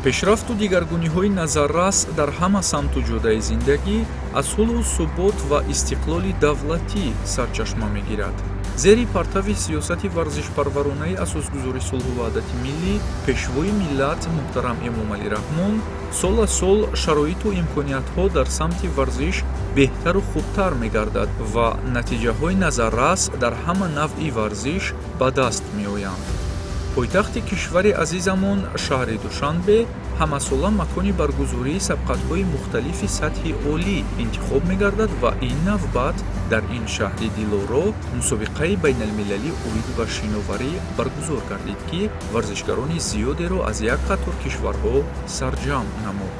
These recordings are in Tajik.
Пешрафту дигаргуниҳои назаррас дар ҳама самту ҷодаи зиндагӣ аз сулҳу субот ва истиқлоли давлатӣ сарчашма мегирад. Зери партави сиёсати варзишпарваронаи асосгузори сулҳу ваҳдати миллӣ, пешвои миллат муҳтарам Эмомалӣ Раҳмон, сол аз сол шароиту имкониятҳо дар самти варзиш беҳтару хубтар мегардад ва натиҷаҳои назаррас дар ҳама навъи варзиш ба даст меоянд. Пойтахти кишвари азизамон шаҳри Душанбе ҳамасола макони баргузории сабқатҳои мухталифи сатҳи олӣ интихоб мегардад ва ин навбат дар ин шаҳри дилоро мусобиқаи байналмилалӣ оид ба шиноварӣ баргузор гардид, ки варзишгарони зиёдеро аз як қатор кишварҳо сарҷамъ намуд.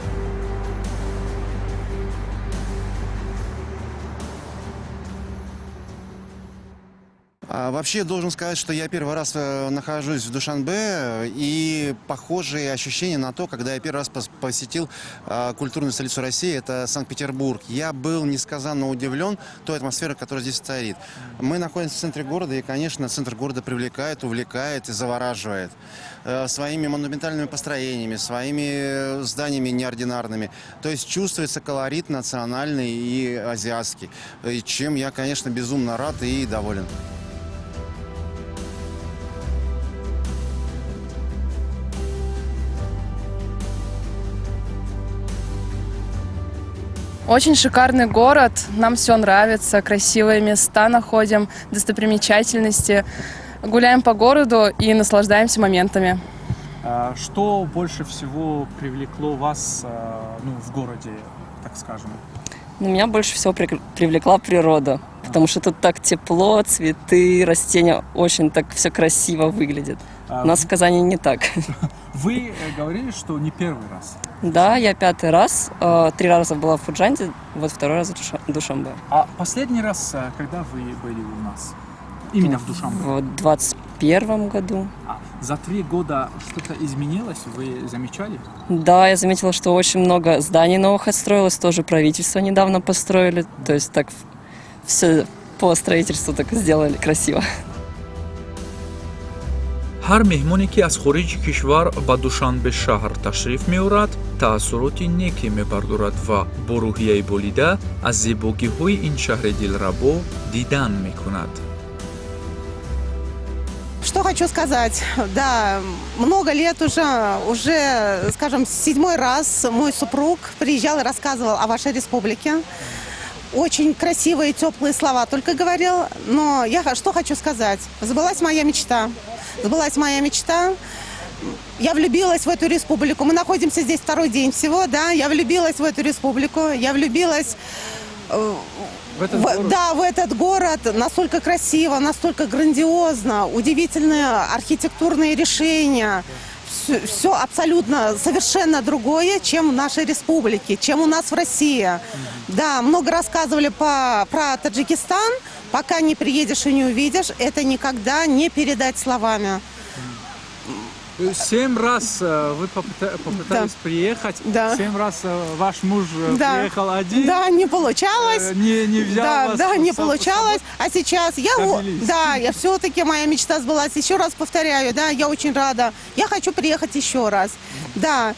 Вообще, должен сказать, что я первый раз нахожусь в Душанбе, и похожие ощущения на то, когда я первый раз посетил культурную столицу России, это Санкт-Петербург. Я был несказанно удивлен той атмосферой, которая здесь царит. Мы находимся в центре города, и, конечно, центр города привлекает, увлекает и завораживает своими монументальными построениями, своими зданиями неординарными. То есть чувствуется колорит национальный и азиатский, чем я, конечно, безумно рад и доволен. Очень шикарный город, нам все нравится, красивые места находим, достопримечательности. Гуляем по городу и наслаждаемся моментами. Что больше всего привлекло вас, ну, в городе, так скажем? Ну, меня больше всего привлекла природа, потому что тут так тепло, цветы, растения, очень так все красиво выглядит. У нас в Казани не так. Вы говорили, что не первый раз. Да, я пятый раз. 3 раза была в Худжанде, вот второй раз в Душанбе. А последний раз, когда вы были у нас? Именно в Душанбе? В 21 году. А за 3 года что-то изменилось, вы замечали? Да, я заметила, что очень много зданий новых отстроилось, тоже правительство недавно построили. То есть так все по строительству так сделали красиво. Ҳар меҳмоне, ки аз хориҷи кишвар ба Душанбе шаҳр ташриф меорад, таассуроти неке мебардорад ва бо рӯҳияи болида аз зебогиҳои ин шаҳри дилрабо дидан мекунад. Что хочу сказать? Да, много лет уже, скажем, 7-й раз мой супруг приезжал и рассказывал о вашей республике. Очень красивые, теплые слова только говорил, но я что хочу сказать? Сбылась моя мечта. Сбылась моя мечта. Я влюбилась в эту республику. Мы находимся здесь второй день всего, да. Я влюбилась в эту республику. Я влюбилась в этот город. Да, в этот город. Настолько красиво, настолько грандиозно, удивительные архитектурные решения. Все абсолютно, совершенно другое, чем в нашей республике, чем у нас в России. Да, много рассказывали про Таджикистан. Пока не приедешь и не увидишь, это никогда не передать словами. 7 раз вы попытались приехать, да. 7 раз ваш муж приехал один. Да, не получалось. Не взял вас. Да, не получалось. А сейчас я все-таки моя мечта сбылась. Еще раз повторяю, да, я очень рада. Я хочу приехать еще раз. Да,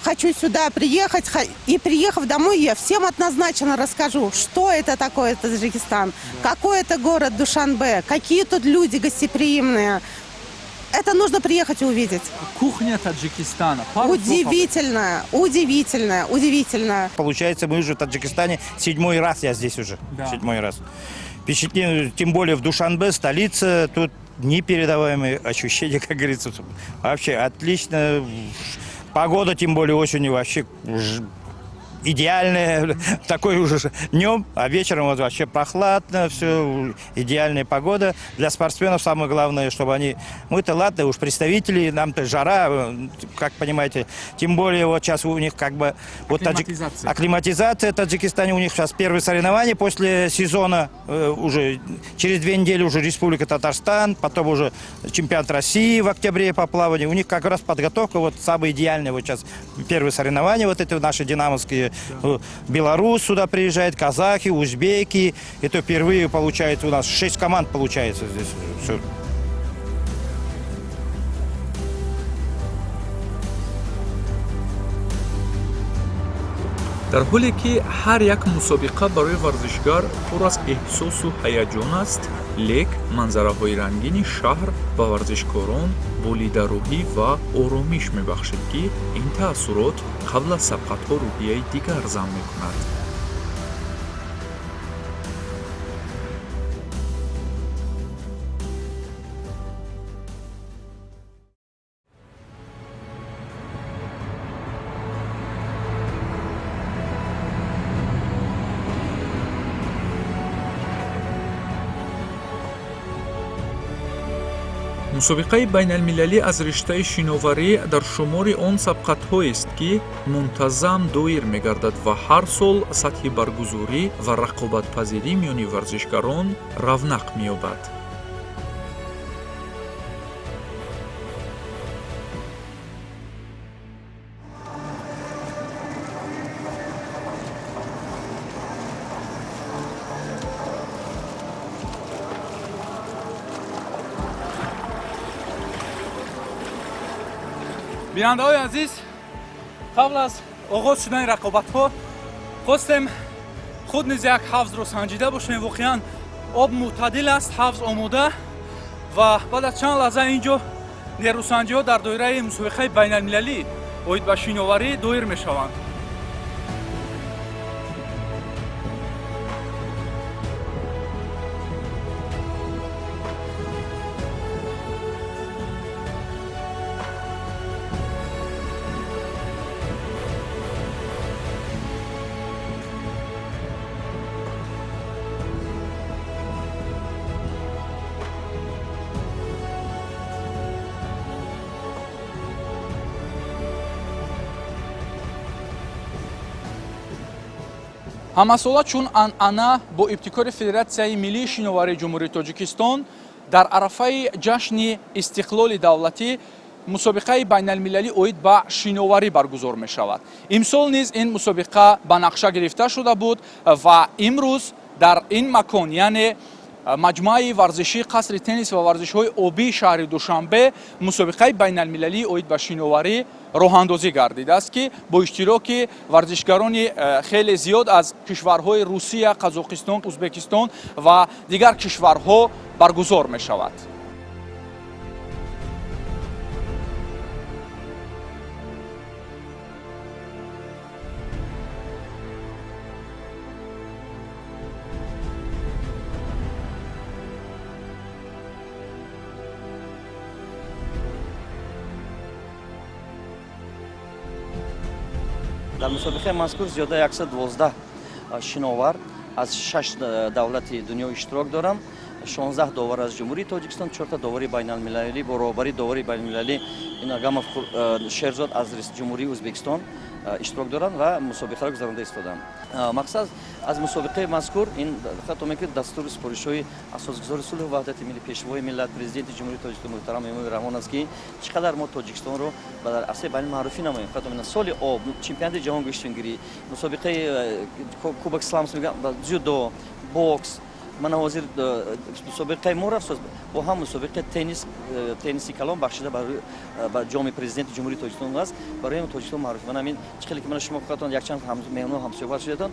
хочу сюда приехать. И приехав домой, я всем однозначно расскажу, что это такое Таджикистан, какой это город Душанбе, какие тут люди гостеприимные. Это нужно приехать и увидеть. Кухня Таджикистана. Удивительная, удивительная, удивительная. Получается, мы уже в Таджикистане 7-й раз, я здесь уже. Да. 7-й раз. Впечатление, тем более в Душанбе, столица, тут непередаваемые ощущения, как говорится. Вообще отлично. Погода, тем более осенью, вообще идеальная, такой уже днем, а вечером вот вообще прохладно, все, идеальная погода. Для спортсменов самое главное, чтобы они... Мы-то, ладно, уж представители, нам-то жара, как понимаете, тем более вот сейчас у них как бы... Вот акклиматизация. Акклиматизация в Таджикистане, у них сейчас первые соревнования после сезона, уже через 2 недели уже Республика Татарстан, потом уже чемпионат России в октябре по плаванию. У них как раз подготовка, вот самая идеальная вот сейчас первые соревнования, вот эти наши динамовские. Да. Беларусь сюда приезжает, казахи, узбеки. Это впервые получается у нас 6 команд получается здесь. Все. Дар ҳоле ки ҳар як мусобиқа барои варзишгар пур аз эҳсосу ҳаяҷон аст, лек манзараҳои рангини шаҳр ба варзишкорон болидарӯҳӣ ва оромиш мебахшид, ки ин таассурот қабл аз сабқатҳо рӯҳияи дигар зам мекунад. Мусобиқаи байналмилалӣ аз риштаи шиноварӣ дар шумори он сабқатҳоест, ки мунтазам доир мегардад ва ҳар сол сатҳи баргузорӣ ва рақобатпазирӣ миёни варзишгарон равнақ меёбад. Бинандаҳои азиз, қабл аз оғоз шудани рақобатҳо хостем худ низ як ҳавзро санҷида бошем. Воқеан об мӯътадил аст, ҳавз омода ва баъд аз чанд лаҳза ин ҷо нерӯсанҷиҳо дар доираи мусобиқаи байналмилалӣ оид ба шиноварӣ доир мешаванд. Ҳамасола чун анъана бо ибтикори Федератсияи миллии шиноварии Ҷумҳурии Тоҷикистон дар арафаи ҷашни истиқлоли давлатӣ мусобиқаи байналмилалӣ оид ба шиноварӣ баргузор мешавад. Имсол низ ин мусобиқа ба нақша гирифта шуда буд ва имрӯз дар ин макон, яъне маҷмӯаи варзишии қасри теннис ва варзишҳои обии шаҳри Душанбе, мусобиқаи байналмилалӣ оид ба шиноварӣ роҳандозӣ гардидааст, ки бо иштироки варзишгарони хеле зиёд аз кишварҳои Русия, Қазоқистон, Узбекистон ва дигар кишварҳо баргузор мешавад. Дар мусобиқаи мазкур зиёда 112 шиновар аз 6 давлати дунё иштирок доранд. 16 довар аз Ҷумҳурии Тоҷикистон, 4 довари байналмилалӣ бо роҳбари довари байналмилалӣ Инагамов Шерзод аз Ҷумҳурии Ӯзбекистон иштирок доранд ва мусобиқаро гузаронда истоданд. Мақсад аз мусобиқаи мазкур ин хато ки дастури супоришҳои асосгузори сулҳу ваҳдати миллӣ, пешвои миллат, президенти Ҷумҳурии Тоҷикистон муҳтарам Эмомалӣ Раҳмон аст, ки чӣ қадар мо Тоҷикистонро дар арсаи байналмаъруфӣ намоем. Хато соли об, чемпионати ҷаҳон гӯштингирӣ, мусобиқаи Кубок Сламс, дзюдо, бокс, мана ҳозир мусобиқаи мо рафт бо ҳам мусобиқаи теннис, тенниси калон бахшида ба ҷоми президенти Ҷумҳурии Тоҷикистон аст, барои Тоҷикистон маъруф. Мана ҳамин чӣ хеле ки мана шумо худатон якчанд меҳмон ҳамсӯҳбат шудатон,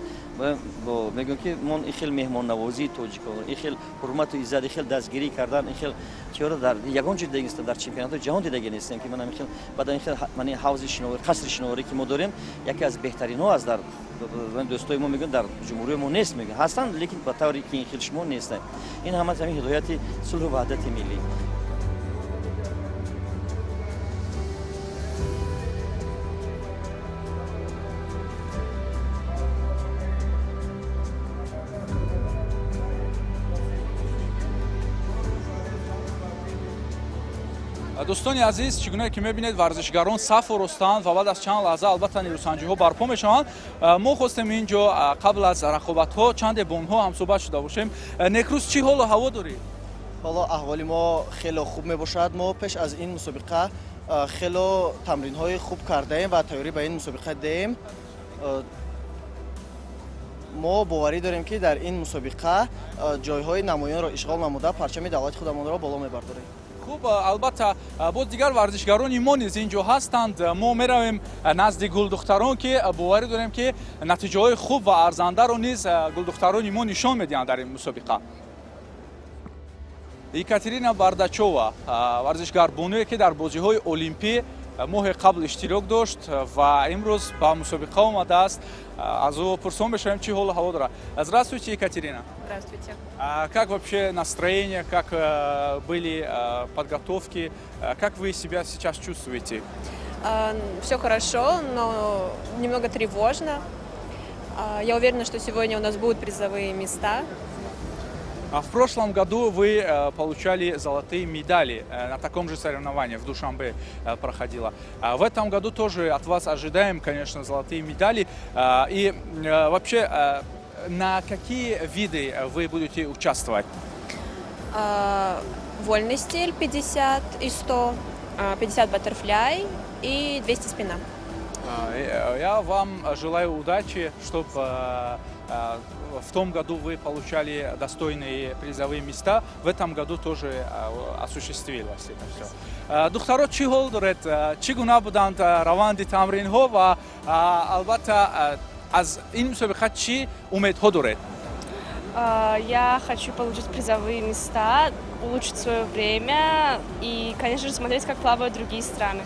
мегӯям ки мон ин хел меҳмоннавозии тоҷикон, ин хел ҳурмату иззат, ин хел дастгирӣ кардан, ин хел чиҳоро дар ягон ҷо дидаги нестам, дар чемпионатҳои ҷаҳон дидаги нестем, ки мана ҳамин хел баъд ин хел мана ҳавзи шиноварӣ, қасри шиноварӣ ки мо дорем, яке аз беҳтаринҳо аст. Дар дӯстои мо мегӯянд дар ҷумҳурии мо нест, мегӯянд ҳастанд, лекин ба тавре ки ин хел шумо нестанд. Ин ҳама ҳамин ҳидояти сулҳу ваҳдати миллӣ. Дӯстони азиз, чӣ гуна ки мебинед, варзишгарон саф оростанд ва баъд аз чанд лаҳза албатта нерӯсанҷиҳо барпо мешаванд. Мо хостем ин ҷо қабл аз рақобатҳо чанде бо онҳо ҳамсӯҳбат шуда бошем. Некрӯз, чӣ ҳолу ҳаво дорӣ? Ҳоло аҳволи мо хеле хуб мебошад. Мо пеш аз ин мусобиқа хеле тамринҳои хуб кардаем ва тайёрӣ ба ин мусобиқа диҳем. Мо боварӣ дорем, ки дар ин мусобиқа ҷойҳои намоёнро ишғол намуда парчами давлати худамонро боло мебардорем. Хуб, албатта, боз дигар варзишгарони мо низ ин ҷо ҳастанд. Мо меравем назди гулдухтарон, ки боварӣ дорем, ки натиҷаҳои хуб ва арзандаро низ гулдухтарони мо нишон медиҳанд дар ин мусобиқа. Екатерина Бардачова, варзишгарбонуе, ки дар бозиҳои олимпӣ моҳи қабл иштирок дошт ва имрӯз ба мусобиқа омадааст. Аз ӯ пурсон мешавем, чӣ ҳолу ҳаво дорад. Здравствуйте, Екатерина. Здравствуйте. Как вообще настроение, как были подготовки, как вы себя сейчас чувствуете? Все хорошо, но немного тревожно. Я уверена, что сегодня у нас будут призовые места. А в прошлом году вы получали золотые медали на таком же соревновании, в Душанбе проходило. А в этом году тоже от вас ожидаем, конечно, золотые медали. И вообще, на какие виды вы будете участвовать? Вольный стиль 50 и 100, 50 баттерфляй и 200 спина. Я вам желаю удачи, чтобы в том году вы получали достойные призовые места, в этом году тоже осуществилось это все. Духтаро, чӣ ҳол доред? Чӣ гуна буданд раванди тамринҳо ва албатта, аз ин мусобиқа чӣ умедҳо доред? Я хочу получить призовые места, улучшить свое время и, конечно же, смотреть, как плавают другие страны.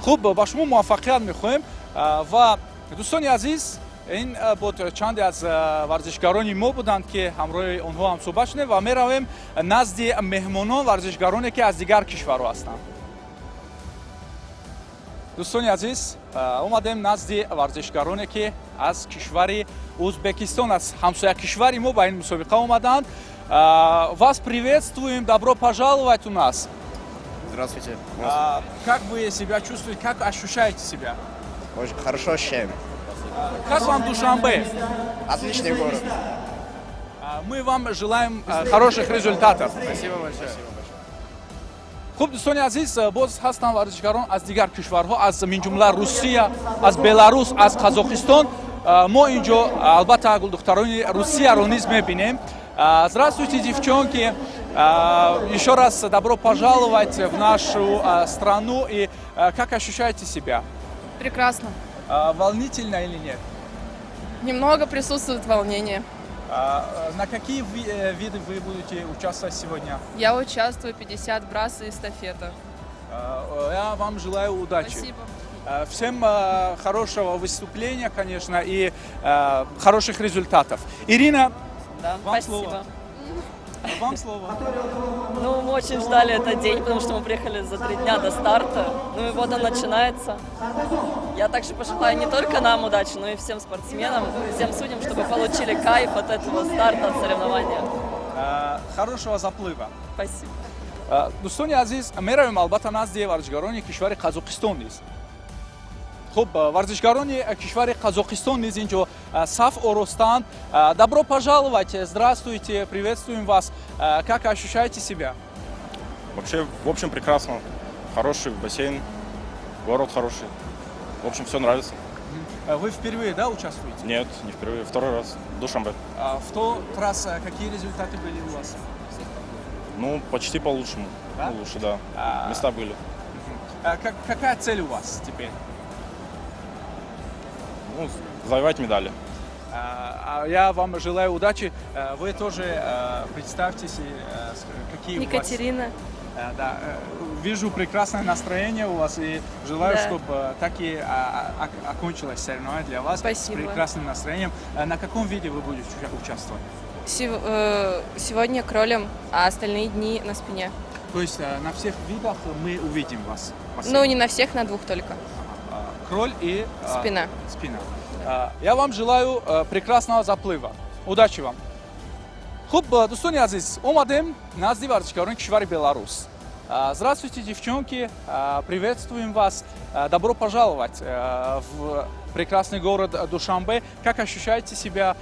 Хуб, ба шумо муваффақият мехоҳем. Ва дӯстони азиз, ин буд, чанде аз варзишгарони мо буданд, ки ҳамроҳи онҳо ҳамсӯҳбат шудем, ва меравем назди меҳмонон, варзишгароне, ки аз дигар кишварҳо ҳастанд. Дӯстони азиз, омадем назди варзишгароне, ки аз кишвари Узбекистон, аз ҳамсоя кишвари мо ба ин мусобиқа омаданд. Вас приветствуем, добро пожаловать у нас. Здравствуйте. Как вы себя чувствуете, как ощущаете себя? Очень хорошо ощущаем. Как вам Душанбе? Отличный город. Мы вам желаем хороших результатов. Спасибо большое. Хуб, дӯстони азиз, боз ҳастанд варзишгарон аз дигар кишварҳо, аз минҷумла Русия, аз Беларус, аз Қазоқистон. Мо ин ҷо, албатта, гулдухтарони Русияро низ мебинем. Здравствуйте, девчонки! Еще раз добро пожаловать в нашу страну. И как ощущаете себя? Прекрасно. Волнительно или нет? Немного присутствует волнение. На какие виды вы будете участвовать сегодня? Я участвую 50 брасс и эстафета. Я вам желаю удачи. Спасибо. Всем хорошего выступления, конечно, и хороших результатов. Ирина, Да, вам спасибо. слово. Вам слово. Ну, мы очень ждали этот день, потому что мы приехали за 3 дня до старта. Ну и вот он начинается. Я также пожелаю не только нам удачи, но и всем спортсменам, всем судьям, чтобы получили кайф от этого старта, от соревнования. Хорошего заплыва. Спасибо. Дӯстони азиз, меравем, албатта, назди варзишгарони кишвари Қазоқистон низ. Хуб, варзишгарони кишвари Қазоқистон низ ин ҷо саф оростанд. Добро пожаловать, здравствуйте, приветствуем вас. Как ощущаете себя? Вообще, в общем, прекрасно. Хороший бассейн, город хороший. В общем, все нравится. Вы впервые, да, участвуете? Нет, не впервые, второй раз. Душанбе. А в тот раз какие результаты были у вас? Ну, почти по лучшему. Да? Ну, лучше, да. Места были. Какая цель у вас теперь? Ну, завоевать медали. Я вам желаю удачи. Вы тоже представьтесь, какие у вас. Екатерина. Да, вижу прекрасное настроение у вас и желаю, Да. чтобы так и окончилось соревнование для вас. Спасибо. С прекрасным настроением. На каком виде вы будете участвовать? Сегодня кролем, а остальные дни на спине. То есть на всех видах мы увидим вас в бассейне? Ну, не на всех, на двух только. Кроль и Спина. Спина. Я вам желаю прекрасного заплыва. Удачи вам. Хуб, дӯстони азиз, омадем назди варзишгарони кишвари Беларус. Здравствуйте, девчонки, приветствуем вас. Добро пожаловать в прекрасный город Душанбе. Как ощущаете себя?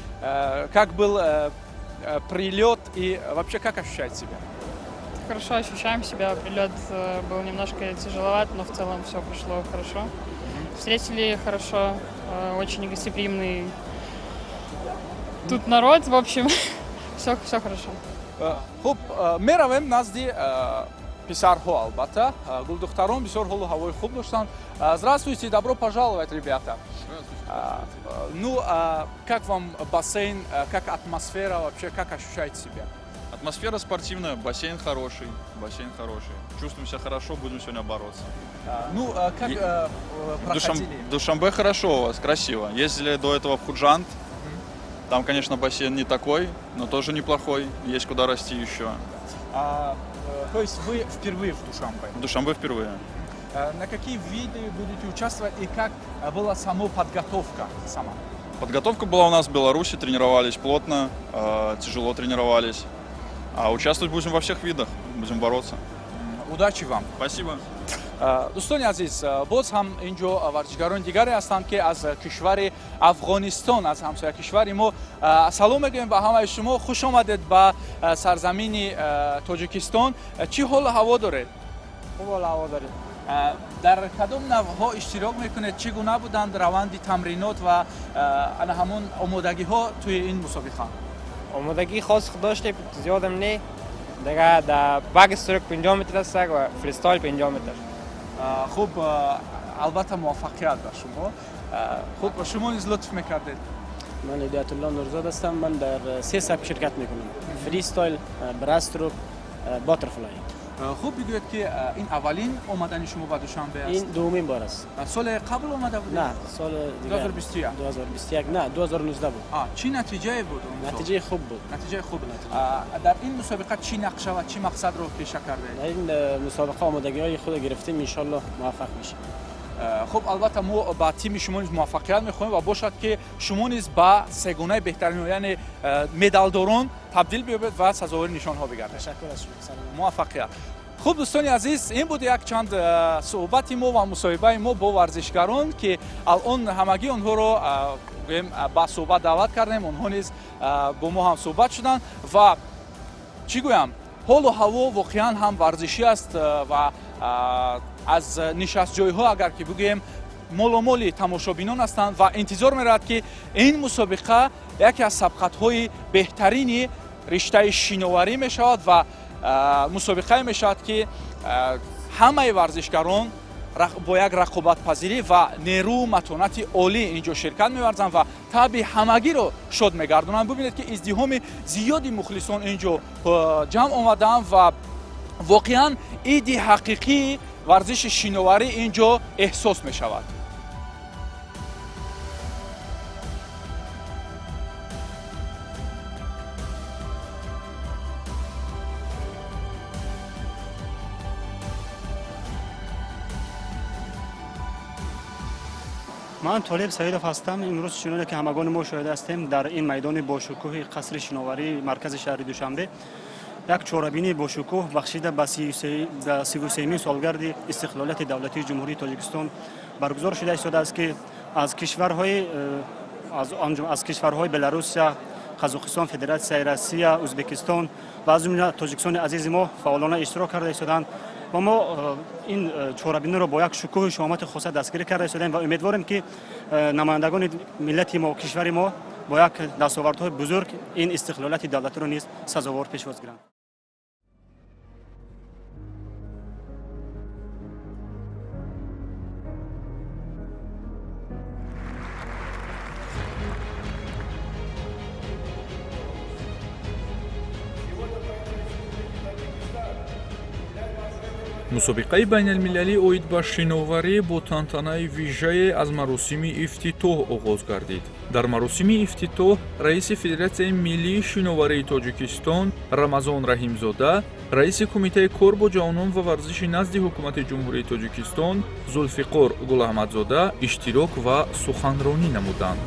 Как был прилет и вообще как ощущаете себя? Хорошо ощущаем себя. Прилет был немножко тяжеловат, но в целом все прошло хорошо. Встретили хорошо, очень гостеприимный тут народ, в общем, все, все хорошо. Хуб, меравем назди Писарҳо, албатта, гулдухтарон бисёр ҳолу ҳавои хуб доштанд. Здравствуйте, добро пожаловать, ребята. Ну, как вам бассейн, как атмосфера вообще, как ощущаете себя? Атмосфера спортивная, бассейн хороший, бассейн хороший. Чувствуем себя хорошо, будем сегодня бороться. Ну, как проходили? Душанбе хорошо у вас, красиво. Ездили до этого в Худжанд. Там, конечно, бассейн не такой, но тоже неплохой. Есть куда расти еще. То есть вы впервые в Душанбе? В Душанбе впервые. На какие виды будете участвовать и как была сама подготовка сама? Подготовка была у нас в Беларуси, тренировались плотно, тяжело тренировались. А участвовать будем во всех видах, будем бороться. Удачи вам. Спасибо. Дӯстони азиз, боз ҳам ин ҷо варзишгарони дигаре ҳастанд, ки аз кишвари Афғонистон, аз ҳамсоя кишвари мо. Салом мегӯем ба ҳамаи шумо, хуш омадед ба сарзамини Тоҷикистон. Чӣ ҳолу ҳаво доред? Хуб ҳолу ҳаво дорем. Дар кадом навъҳо иштирок мекунед? Чӣ гуна буданд раванди тамринот ва ана ҳамон омодагиҳо тӯи ин мусобиқа? Омодагии хос доштем, зиёдам не. Дига дар бэкстрок 50 метр аст ва фристайл 50 метр. Хуб, албатта муваффақият ба шумо. Хуб, шумо низ лутф мекардед. Ман Ҳидоятулло Нурзод ҳастам. Ман дар се сабк ширкат мекунам: фристайл, брастрок, баттерфлай. Хуб, бигӯед, ки ин аввалин омадани шумо ба Душанбе аст? Ин дуввумин бор аст. Соли қабл омада будед? Не, соли дигар. 2021? 2021 не, 2019 буд. Чӣ натиҷае буд он сол? Натиҷаи хуб буд. Натиҷаи хуб. Дар ин мусобиқа чӣ нақша ва чӣ мақсадро пеша кардаед? Дар ин мусобиқа омодагиҳои худро гирифтем, иншоаллоҳ муваффақ мешавем. Хуб, албатта мо ба тими шумо низ муваффақият мехоҳем ва бошад, ки шумо низ ба сегонаи беҳтарин, яъне медалдорон табдил биёбед ва сазовори нишонҳо бигардед. Ташаккур аз шумо. Салом. Муваффақият. Хуб, дӯстони азиз, ин буд якчанд суҳбати мо ва мусоҳибаи мо бо варзишгарон, ки алон ҳамагӣ онҳоро гӯем ба суҳбат даъват кардем. Онҳо низ бо мо ҳам суҳбат шуданд ва чӣ гӯям, ҳолу ҳаво воқеан ҳам варзишӣ аст ва аз нишастҷойҳо агар ки бигӯем, моломоли тамошобинон ҳастанд ва интизор меравад, ки ин мусобиқа яке аз сабқатҳои беҳтарини риштаи шиноварӣ мешавад ва мусобиқае мешавад, ки ҳамаи варзишгарон бо як рақобатпазирӣ ва нерӯ матонати олӣ ин ҷо ширкат меварзанд ва таби ҳамагиро шод мегардонанд. Бибинед, ки издиҳоми зиёди мухлисон ин ҷо ҷамъ омадаанд ва воқеан иди ҳақиқии варзиши шиноварӣ ин ҷо эҳсос мешавад. Ман Толиб Саидов ҳастам. Имрӯз, чуноне ки ҳамагони мо шоҳид ҳастем, дар ин майдони бошукӯҳи қасри шиноварии маркази шаҳри Душанбе як чорабинии бошукӯҳ бахшида ба 33-умин солгарди истиқлолияти давлатии Ҷумҳурии Тоҷикистон баргузор шуда истодааст, ки аз кишварҳои Беларусия, Қазоқистон, Федератсияи Россия, Ӯзбекистон ва аз ҷумла Тоҷикистони азизи мо фаъолона иштирок карда истодаанд. Ва мо ин чорабиниро бо як шукӯҳу шоҳмати хоса дастгирӣ карда истодаем ва умедворем, ки намояндагони миллати мо, кишвари мо бо як дастовардҳои бузург ин истиқлолияти давлатиро низ сазовор пешвоз гиранд. Мусобиқаи байналмилалӣ оид ба шиноварӣ бо тантанаи вижае аз маросими ифтитоҳ оғоз гардид. Дар маросими ифтитоҳ раиси Федератсияи миллии шиноварии Тоҷикистон Рамазон Раҳимзода, раиси Кумитаи кор бо ҷавонон ва варзиши назди Ҳукумати Ҷумҳурии Тоҷикистон Зулфиқор Гулаҳмадзода иштирок ва суханронӣ намуданд.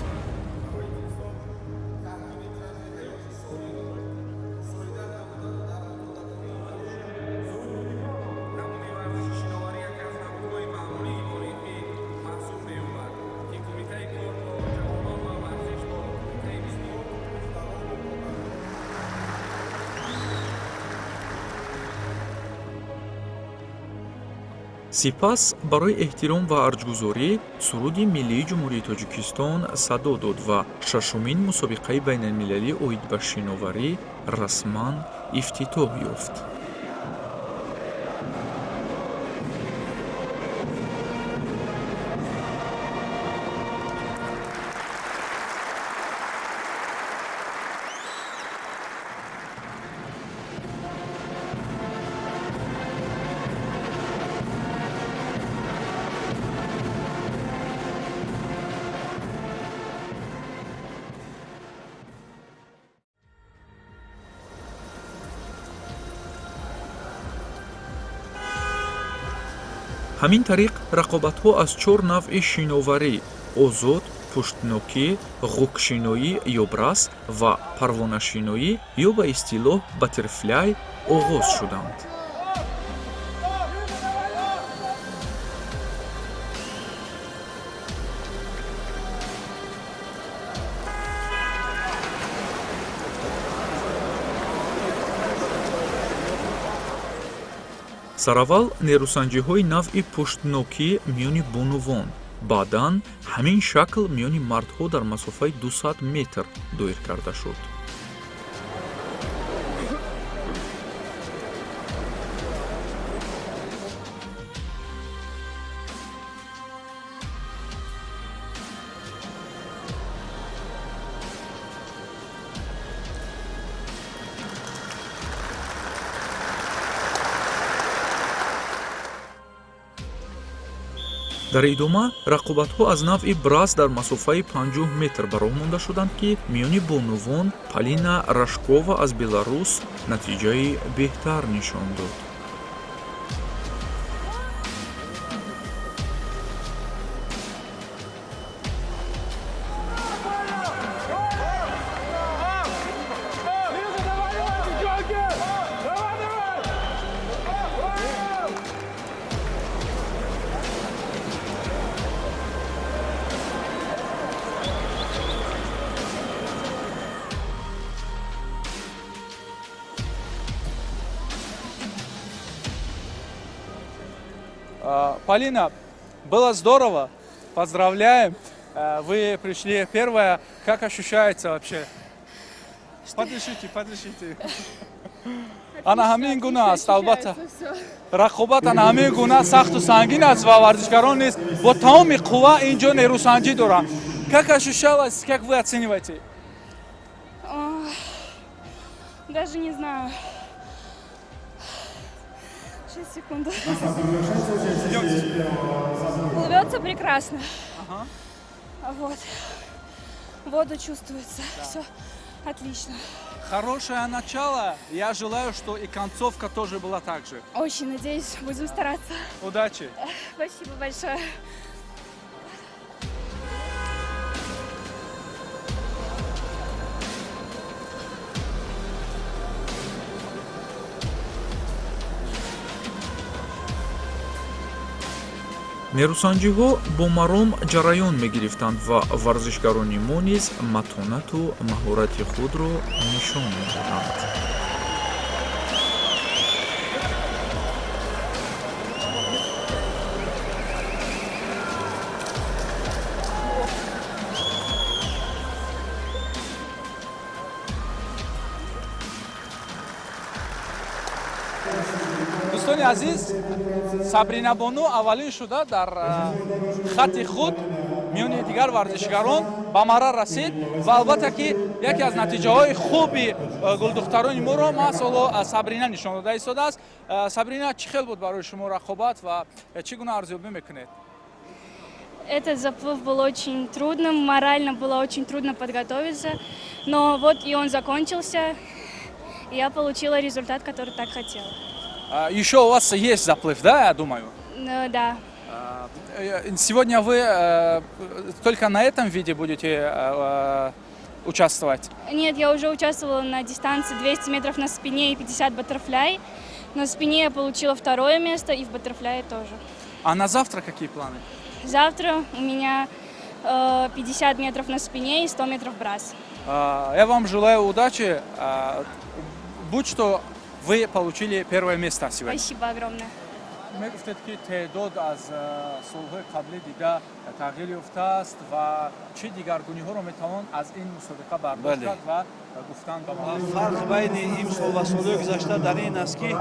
Сипас барои эҳтиром ва арҷгузорӣ суруди миллии Ҷумҳурии Тоҷикистон садо дод ва шашумин мусобиқаи байналмилалӣ оид ба шиноварӣ расман ифтитоҳ ёфт. Ҳамин тариқ рақобатҳо аз чор навъи шиноварӣ озод, пуштнокӣ, ғукшиноӣ ё брас ва парвонашиноӣ ё ба истилоҳ баттерфляй оғоз шуданд. Сараввал нерӯсанҷиҳои навъи пуштнокӣ миёни бонувон, баъдан ҳамин шакл миёни мардҳо дар масофаи 200 метр доир карда шуд. Дар идома рақобатҳо аз навъи брас дар масофаи 50 метр ба роҳ монда шуданд, ки миёни бонувон Полина Рашкова аз Беларус натиҷаи беҳтар нишон дод. Полина, было здорово, поздравляем. Вы пришли первая. Как ощущается вообще? Что? Подышите, подышите. Ана ҳамин гуна аст, албатта. Рақобат ана ҳамин гуна сахту сангин аст ва варзишгарон низ бо тамоми қувва инҷо нерӯсанҷӣ доранд. Как ощущалось, как вы оцениваете? Даже не знаю. 6 секунд. Плывется прекрасно. Ага. Вот. Воду чувствуется. Да. Все отлично. Хорошее начало. Я желаю, что и концовка тоже была так же. Очень надеюсь, будем стараться. Удачи. Спасибо большое. Нерӯсанҷиҳо бо маром ҷараён мегирифтанд ва варзишгарони мо низ матонату маҳорати худро нишон медоданд. Дӯстони азиз, Сабрина Бону аввалин шуда дар хати худ миёни дигар варзишгарон ба марра расид ва албатта ки яке аз натиҷаҳои хуби гулдухтарони моро маҳз ҳоло Сабрина нишон дода истодааст. Сабрина, чӣ хел буд барои шумо рақобат ва чӣ гуна арзёбӣ мекунед? Этот заплыв был очень трудным, морально было очень трудно подготовиться, но вот и он закончился, и я получила результат, который так хотела. Еще у вас есть заплыв, да, я думаю? Ну, да. Сегодня вы только на этом виде будете участвовать? Нет, я уже участвовала на дистанции 200 метров на спине и 50 баттерфляй. На спине я получила второе место и в баттерфляе тоже. А на завтра какие планы? Завтра у меня 50 метров на спине и 100 метров брас. Я вам желаю удачи. Будь что вы получили первое место сегодня. Спасибо огромное. Мегуфтед ки теъдод аз солҳои қаблӣ дида тағйир ёфтааст ва чӣ дигаргуниҳоро метавон аз ин мусобиқа бардошт кард ва гуфтан ба мо? Фарқ байни имсол ва солҳои гузашта дар ин аст ки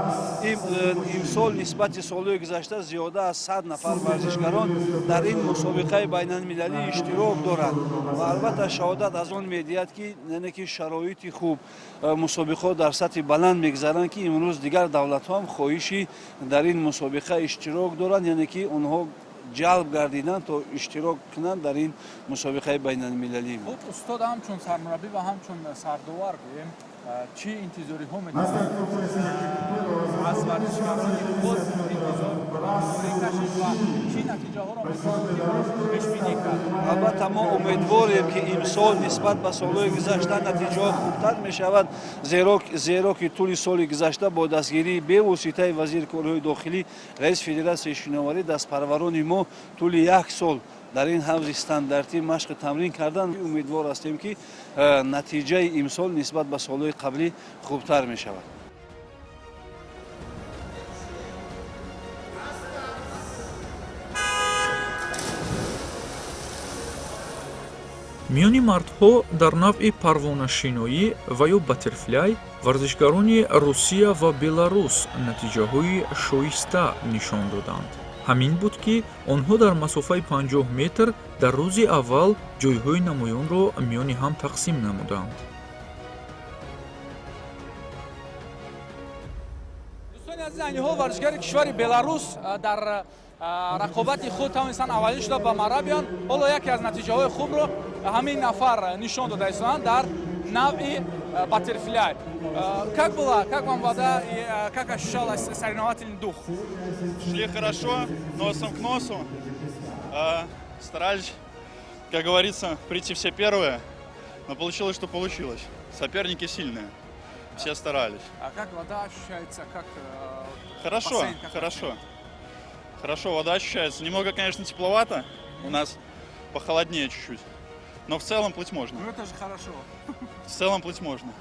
имсол нисбати солҳои гузашта зиёда аз 100 нафар варзишгарон дар ин мусобиқаи байналмилалӣ иштирок доранд ва албатта шаҳодат аз он медиҳад ки яъне ки шароити хуб мусобиқаҳо дар сатҳи баланд мегузаранд ки имрӯз дигар давлатҳо ҳам хоҳиши дар ин мусобиқа иштирок доранд, яъне ки онҳо ҷалб гардиданд то иштирок кунанд дар ин мусобиқаи байналмилалӣ. Хуб, устод, ҳамчун сармураббӣ ва ҳамчун сардовар гӯем, чӣ интизориҳо метавонед аз варзишгарони худ интизор кашид ва чӣ натиҷаҳоро метавон пешбинӣ кард? Албатта, мо умедворем, ки имсол нисбат ба солҳои гузашта натиҷаҳо хубтар мешавад, зеро ки тӯли соли гузашта бо дастгирии бевоситаи вазири корҳои дохилӣ, раиси федератсияи шиноварӣ, дастпарварони мо тӯли як сол дар ин ҳавзи стандартӣ машқу тамрин карданд. Умедвор ҳастем, ки натиҷаи имсол нисбат ба солҳои қаблӣ хубтар мешавад. Миёни мардҳо дар навъи парвонашиноӣ ва ё баттерфляй варзишгарони Русия ва Беларус натиҷаҳои шоиста нишон доданд. Ҳамин буд, ки онҳо дар масофаи 50 метр дар рӯзи аввал ҷойҳои намоёнро миёни ҳам тақсим намуданд. Дӯстони азиз, айниҳол варзишгари кишвари Беларус дар рақобати худ тавонистанд аввалин шуда ба марра биёнд. Ҳоло яке аз натиҷаҳои хубро ҳамин нафар нишон дода истоданд дар навъи баттерфляй. Как было, как вам вода и как ощущалось соревновательный дух? Шли хорошо, носом к носу. Старались, как говорится, прийти все первые, но получилось, что получилось. Соперники сильные, все старались. А как вода ощущается? Как Хорошо, бассейн, как хорошо. Хорошо, вода ощущается. Немного, конечно, тепловато, у нас похолоднее чуть-чуть. Но в целом плыть можно. Ну это же хорошо. В целом плыть можно.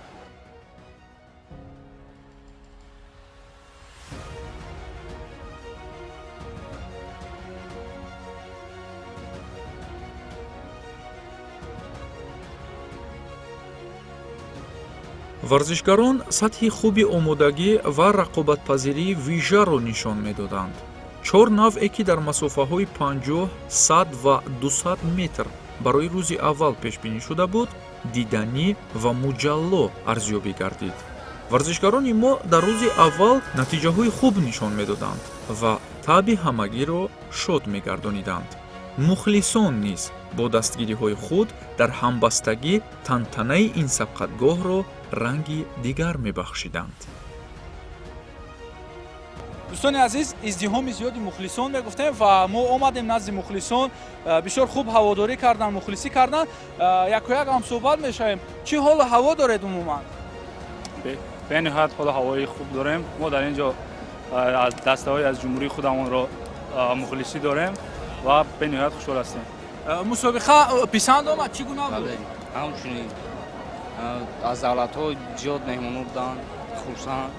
Варзишгарон сатҳи хуби омодагӣ ва рақобатпазирии вижаро нишон медоданд. Чор навъе, ки дар масофаҳои 50, 100 ва 200 метр барои рӯзи аввал пешбинӣ шуда буд, диданӣ ва муҷалло арзёбӣ гардид. Варзишгарони мо дар рӯзи аввал натиҷаҳои хуб нишон медоданд ва таъби ҳамагиро шод мегардониданд. Мухлисон низ бо дастгириҳои худ дар ҳамбастагӣ тантанаи ин сабқатгоҳро ранги дигар мебахшиданд. Дӯстони азиз, издиҳоми зиёди мухлисон мегуфтем ва мо омадем назди мухлисон. Бисёр хуб ҳаводорӣ карданд, мухлисӣ карданд. Якояк ҳам суҳбат мешавем. Чӣ ҳолу ҳаво доред умуман? Бениҳоят ҳолу ҳавои хуб дорем. Мо дар ин ҷо аз дастаҳои аз ҷумҳурии худамонро мухлисӣ дорем ва бениҳоят хушҳол ҳастем. Мусобиқа писанд омад? Чӣ гуна буд? Ҳамчунин аз давлатҳо зиёд меҳмонҳо буданд, хурсанд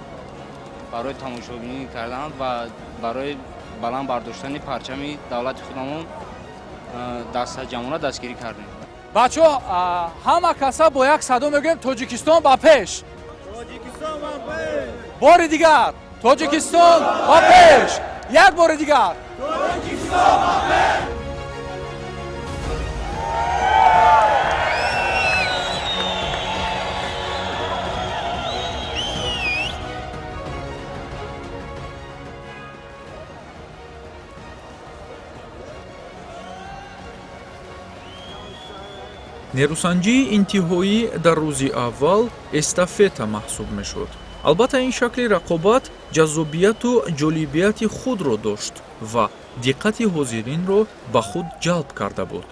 барои тамошобинӣ кардан ва барои баланд бардоштани парчами давлати худамон дастаҷамъона дастгирӣ кардем. Бачаҳо, ҳама каса бо як садо мегӯем: Тоҷикистон ба пеш! Бори дигар: Тоҷикистон ба пеш! Як бори дигар: Тоҷикистон ба пеш! Нерӯсанҷии интиҳоӣ дар рӯзи аввал эстафета маҳсуб мешуд. Албатта, ин шакли рақобат ҷаззобияту ҷолибияти худро дошт ва диққати ҳозиринро ба худ ҷалб карда буд.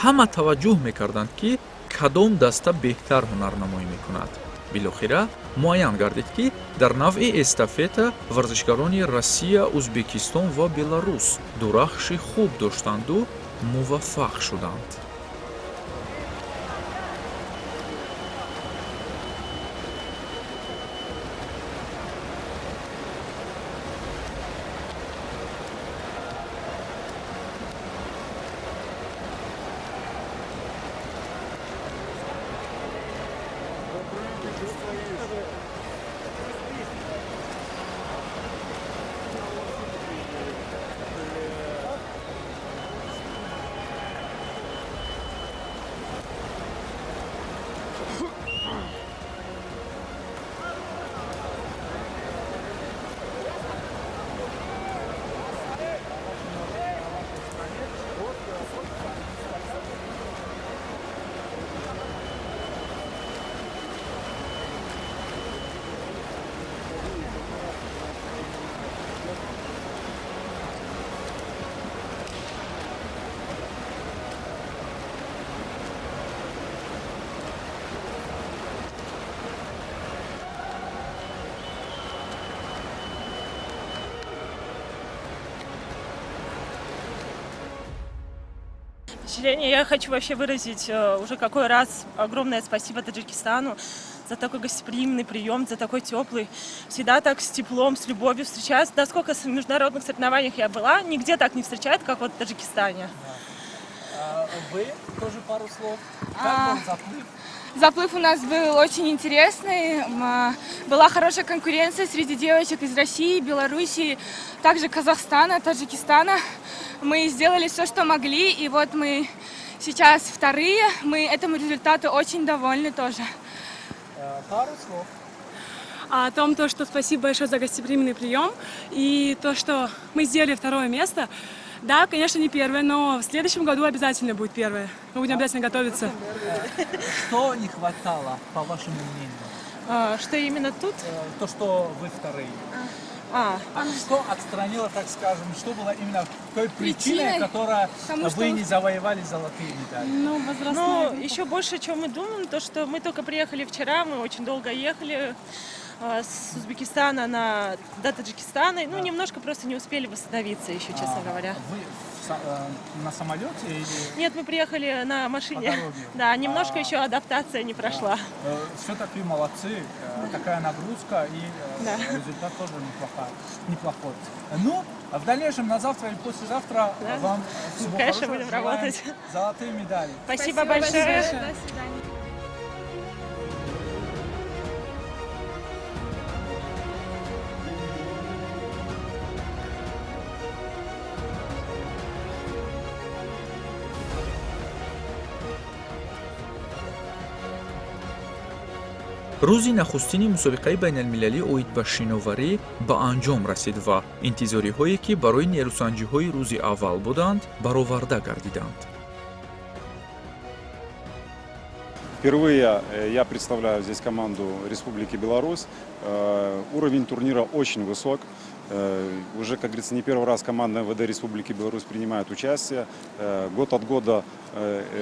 Ҳама таваҷҷӯҳ мекарданд, ки кадом даста беҳтар ҳунарнамоӣ мекунад. Билохира муайян гардид, ки дар навъи эстафета варзишгарони Россия, Ӯзбекистон ва Беларус дурахши хуб доштанду муваффақ шуданд. впечатление. Я хочу вообще выразить уже какой раз огромное спасибо Таджикистану за такой гостеприимный прием, за такой теплый. Всегда так с теплом, с любовью встречают. Насколько в международных соревнованиях я была, нигде так не встречают, как вот в Таджикистане. Вы тоже пару слов. Как вам заплыв? Заплыв у нас был очень интересный. Была хорошая конкуренция среди девочек из России, Белоруссии, также Казахстана, Таджикистана. Мы сделали все, что могли, и вот мы сейчас вторые. Мы этому результату очень довольны тоже. Пару слов. О том, то, что спасибо большое за гостеприимный прием и то, что мы сделали второе место. Да, конечно, не первое, но в следующем году обязательно будет первое. Мы будем обязательно готовиться. Что не хватало, по вашему мнению? Что именно тут? То, что вы вторые. А. Что отстранило, так скажем, что было именно той причиной, Причиной которая тому, вы что- не завоевали золотые медали? Ну, Ну, еще больше, чем мы думаем, то, что мы только приехали вчера, мы очень долго ехали с Узбекистана до Таджикистана, ну, немножко просто не успели восстановиться еще, честно говоря. Вы на самолете или Нет, мы приехали на машине. По дороге? Да, немножко еще адаптация не прошла. Все-таки молодцы, такая нагрузка и результат тоже неплохой. Ну, а в дальнейшем на завтра или послезавтра вам всего Конечно, хорошего. будем Желаем работать. золотые медали. Спасибо большое. До свидания. Рӯзи нахустини мусобиқаи байналмилалӣ оид ба шиноварӣ ба анҷом расид ва интизориҳое, ки барои нерӯсанҷиҳои рӯзи аввал буданд, бароварда гардиданд. Впервые я представляю здесь команду Республики Беларусь. Уровень турнира очень высок. Уже, как говорится, не первый раз команда МВД Республики Беларусь принимает участие. Год от года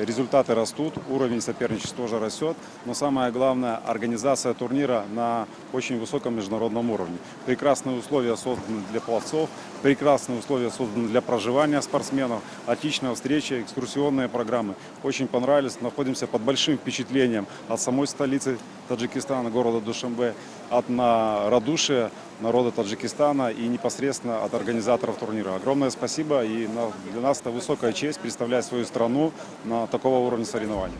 результаты растут, уровень соперничества тоже растет. Но самое главное, организация турнира на очень высоком международном уровне. Прекрасные условия созданы для пловцов, прекрасные условия созданы для проживания спортсменов, отличная встреча, экскурсионные программы. Очень понравились, находимся под большим впечатлением от самой столицы Таджикистана, города Душанбе, от радушия народа Таджикистана и непосредственно от организаторов турнира. Огромное спасибо, и для нас это высокая честь представлять свою страну на такого уровня соревнований.